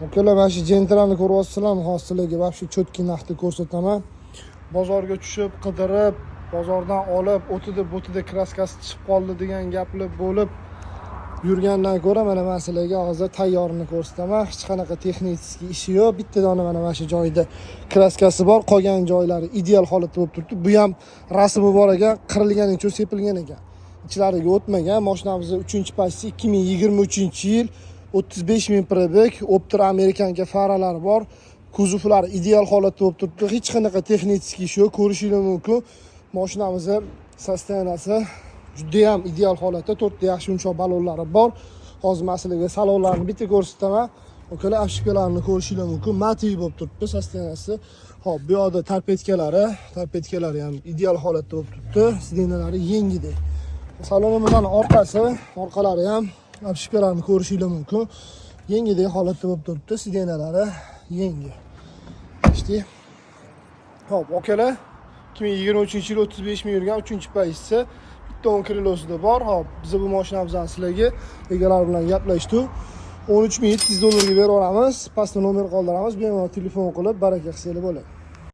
Akalar, mana shu Gentrani ko'ryapsizlarmi? Hozir sizlarga вообще чёткий narxda ko'rsataman. Bozorga tushib, qidirib, bozordan olib, o'tida bo'tida краска si chiqib qoldi degan gaplar bo'lib yurgandan ko'ra, mana man sizlarga hozir tayyorini ko'rsataman. Hech qanaqa texnik ishi yo'q. Bitta dona mana shu joyida краска si bor, qolgan joylari ideal holatda bo'lib turibdi. Bu ham rasmi bor ekan, qirilgani uchun sepilgan ekan. Ichlariga o'tmagan. Mashinamizni 3-pozitsiya, 2023-yil, 35 ming пробег, Optra американка faralari bor. Kuzovlari ideal holatda bo'lib turibdi. Hech qanaqa texnik ishi yo'q, ko'rishingiz mumkin. Mashinamizni состояния si judayam ideal holatda, to'rtta yaxshi yumshoq balonlari bor. Hozir man sizlarga salonlarni bitta ko'rsataman. Akalar, обшивка larini ko'rishingiz mumkin. Матовый bo'lib turibdi состояния si. Hop, bu yoqda торпедка lari, торпедка lari ham ideal holatda bo'lib turibdi. Сиденья lari yengidek. Salonimizning orqasi, orqalari ham обшивка larni ko'rishingiz mumkin. Yengidek holatda bo'lib turibdi, сиденья lari yangi. Eshitdik. Hop, akalar, 2023-yil, 35 ming yurgan, 3-pozitsiya, bitta o'ng крыло sida bor. Hop, biz bu mashinamizni sizlarga egalari bilan gaplashdik. 13 700 dollarga berib yuboramiz. Pastda nomer qoldiramiz. Bemalol telefon qilib, baraka qilsanglar bo'ladi.